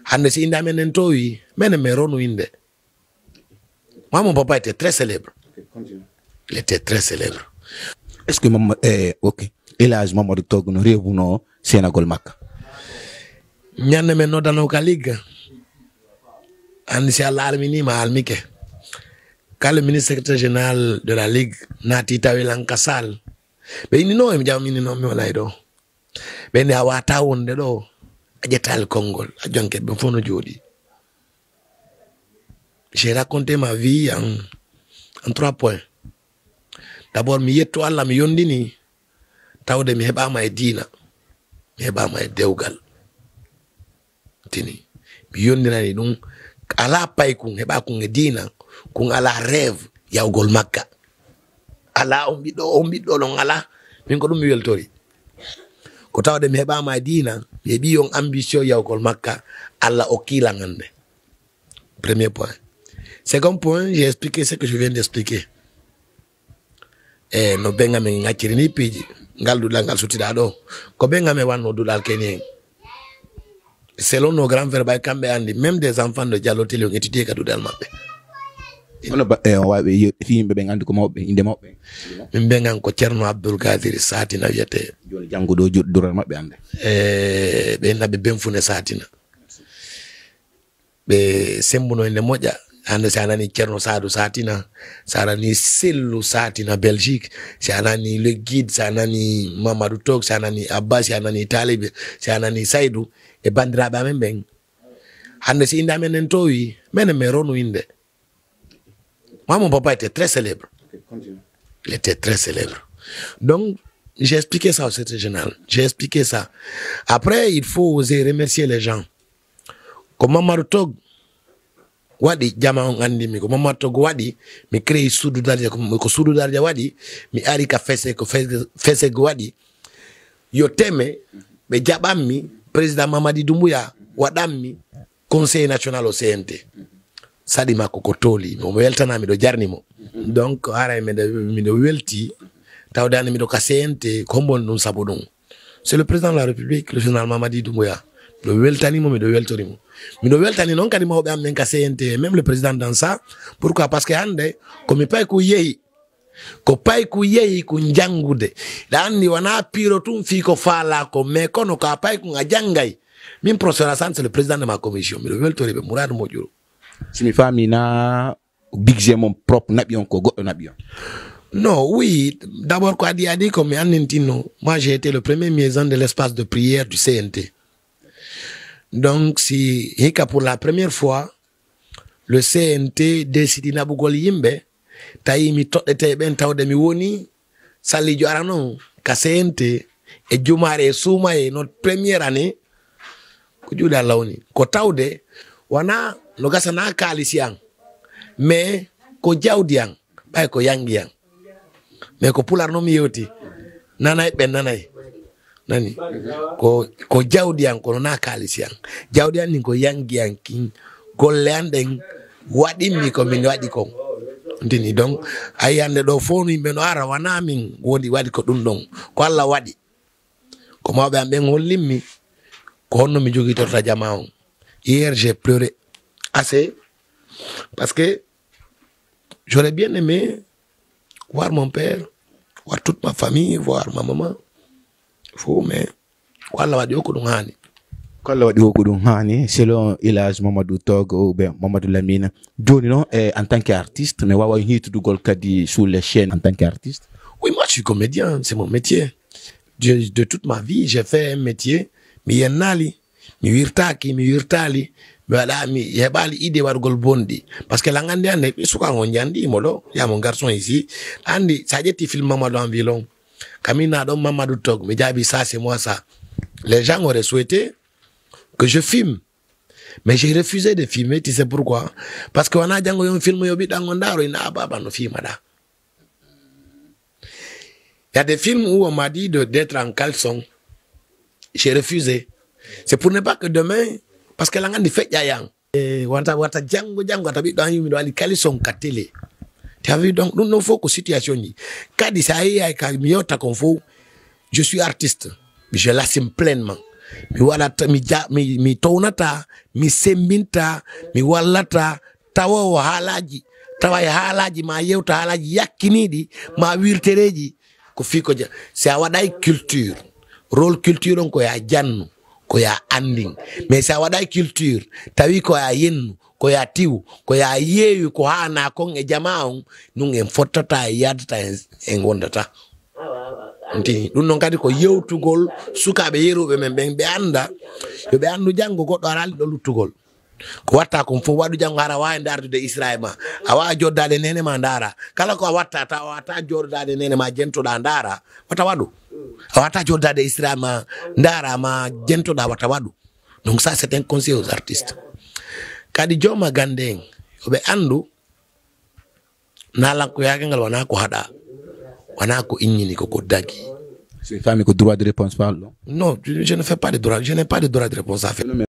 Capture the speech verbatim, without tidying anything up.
Hannde si innde amen en toowi, menen men ronu innde. Moi, mon papa était très célèbre. Il était très célèbre. Est-ce que Mama, eh, ok. El Hadj Mamadou Togg no reebuno seenagol Makka? Ñande men noddanoo ka Ligue. Anndi si Allah alminii ma almike. Kala ministre secrétaire général de la Ligue naati tawi lan ka salle. Ɓe innino, e mi jam innino, mi wonay ɗo. Ɓe inni a waawataa wonde ɗo, a ƴettaali konngol, a jonke ɓe fof no jooɗi. J'ai raconté ma vie en, en trois points. D'abord, mi yettu Allah, mi yondini, tawde mi heɓaama e diina, mi heɓaama e dewgal. Tini, mi yondinani ɗum, alaa paykun, heɓa kun e diina, kun alaa rêve yahugol Makka. Alaa on ɓiɗɗo, on ɓiɗɗo ɗon alaa, min ko ɗum mi weltori. Ko tawde mi heɓaama e diina, mi heɓi on ambition yahugol Makka, Allah okki lan hannde. Premier point. Second point, j'ai expliqué ce que je viens d'expliquer. E no ben amen ngacciri ni piiji, ngal duɗal ngal suttiɗaa ɗo, ko ben amen wanno duɗal Kenien. Selon nos grands frères ɓay kamɓe anndi, même des enfants de Diallo Télé on étudié ka duɗal maɓɓe. Hono ba, e, on waawi ɓe yo-, fii yimɓe ɓen anndi ko mawɓe, innde mawɓe? Min ben an ko Ceerno Abdul Kadir Satina wiyetee. Jooni jannguɗo jo-, duɗal maɓɓe annde. E, ɓe naɓe ben fune Satina. Ɓe sembuno ende moƴƴa. Hannde si a nani Ceerno Saadu Satina, si a nani Sellu Satina Belgique, si a nani Le Guide, si a nani Mamadou Tog, si a nani Abba, si a nani Talibe, si a nani Saydu, e banndiraaɓe amen ɓen. Hannde si innde amen en toowi, menen men ronu innde. Moi, mon papa était très célèbre. Il était très célèbre. Donc, j'ai expliqué ça au secrétaire général. J'ai expliqué ça. Après, il faut oser remercier les gens. Ko Mamadou Tog waɗi, jama on anndi mi. Ko Mamadou Tog waɗi, mi créé Suudu Darja. Ko, ko Suudu Darja waɗi, mi ari ka Fese, ko Fese, Fese ko waɗi. Yo teme, ɓe jaɓanmi, président Mamadi Doumbouya waɗanmi conseiller national au C N T. Saɗi makko ko tooli, mo weltanaa, miɗo jarni mo. Donc, haray miɗo, miɗo welti, tawde hannde miɗo ka C N T, ko hombo woni ɗum sabu ɗum? C'est le président de la République, le général Mamadi Doumbouya. Miɗo weltani mo, miɗo weltori mo. Miɗo weltani noon kadi mawɓe am ɓen ka C N T, même le président Dansa. Pourquoi? Parce que hannde, ko mi pay ko yehi, ko pay ko yehi ko janngude. Ɗa anndi wonaa piiro tun fii ko faalaa ko, mais kono ko a pay kun a janngay. Min professeur Hassan, c'est le président de ma commission. Miɗo weltori ɓe Mourad Moƴƴuru. Si mi faami na budget mon propre naɓi on ko goɗɗo naɓi on? Non, oui, d'abord ko adi adi ko mi anndintinno. Moi, j'ai été le premier muezzin de l'espace de prière du C N T. Donc, si hikka pour la première fois, le C N T décidi naɓugol yimɓe, tawi mi toɗɗete ɓen tawde mi woni sallijo arano ka C N T e jumaare e suumaye, notre première année, ko juuɗe Allah woni. Ko tawde wonaa no gasa na kaalisi an, mais ko jawdi an, ɓay ko yangi an. Mais ko Pulaar non mi yewti. Nanay ɓen nanay. Nani? Ko, ko jawdi an, kono na kaalisi an. Jawdi an nin ko yangi an kin. Golle an ɗen waɗimmi ko min waɗi kon. Ntini donc, ay hannde ɗo fof no yimɓe no ara, wonaa min woni waɗi ko ɗum ɗon. Ko Allah waɗi. Ko mawɓe am ɓen hollimmi ko honno mi jogitorta jama on. Hier, j'ai pleuré assez parce que j'aurais bien aimé voir mon père, voir toute ma famille, voir ma maman. Fou, mais ko Allah waɗi o ko ɗum haani. Ko Allah waɗi o ko ɗum haani, selon El Hadj Mamadou Tog ou bien Mamadou Lamine. Jooni non, eh, en tant qu'artiste, mi waawa hiitudugol kadi sur les chaînes en tant qu'artiste? Oui, moi je suis comédien, c'est mon métier. De, de toute ma vie, j'ai fait un métier. Mi yennaali, mi wirtaaki, mi wirtaali, mi waɗa, mi heɓaali idée waɗugol bonɗi. Parce que lan anndi hannde, mi suka on jandi mo ɗo, il y a mon garçon ici. Anndi, sa ƴetti film Mamadou en ville on, kamin na ɗon Mamadou Tog, mi jaabi ça, c'est moi ça. Les gens auraient souhaité que je filme. Mais j'ai refusé de filmer, tu sais pourquoi? Parce que wonaa janngo yon film yo ɓiɗɗo an on ndaaro, ina a baaba no filma ɗa. Il y a des films où on m'a dit de, d'être en caleçon. J'ai refusé. C'est pour ne pas que demain, parce que lan anndi feƴƴa yan. Eh, wata, wata janngo, janngo, wata ɓiɗɗo an yumi ɗo ali caleçon ka télé. Tu as vu, donc, ɗum ɗon fof ko situation ji. Kadi sa yehi ay ka mi yewta kon fof, je suis artiste. Je l'assume pleinement. Mi waɗata, mi ja-, mi, mi townata, mi sembinta, mi wallata tawoowo haalaaji, tawa e haalaaji ma yewta haalaaji yakkiniiɗi, ma wirtereeji, ko fii ko ja-, si a waɗay culture, rôle culture on ko ya jannu, ko ya anndin. Mais si a waɗay culture, tawi ko ya yennu, ko ya tiwu, ko ya yeewi ko haanaa kon e jamaa on, ɗun en fottata, en yaadata, en, en wondata. Nti, ɗun non kadi ko yewtugol sukaaɓe yeruɓe men ɓen, ɓe annda, yo ɓe anndu janngo goɗɗo araali ɗo luttugol. Ko watta kon fof waɗu janngo hara waawi ndaardude Israel ma. A waawa joddaade neene ma ndaara. Kala ko a watta, ta a watta joddaade neene ma jentoɗaa ndaara, wata waɗu. A watta joddaade Israel ma ndaara ma jentoɗaa wata waɗu. Donc ça, c'est un conseil aux artistes. Kadi jooma gannde en, yo ɓe anndu, naalankoyaagal ngal wonaa ko haɗaa, wonaa ko inñini, ko ko dagi. Si fami ko droit de réponse faal ɗon. Non, je je ne fais pas de droit, je n'ai pas de droit de réponse à faire.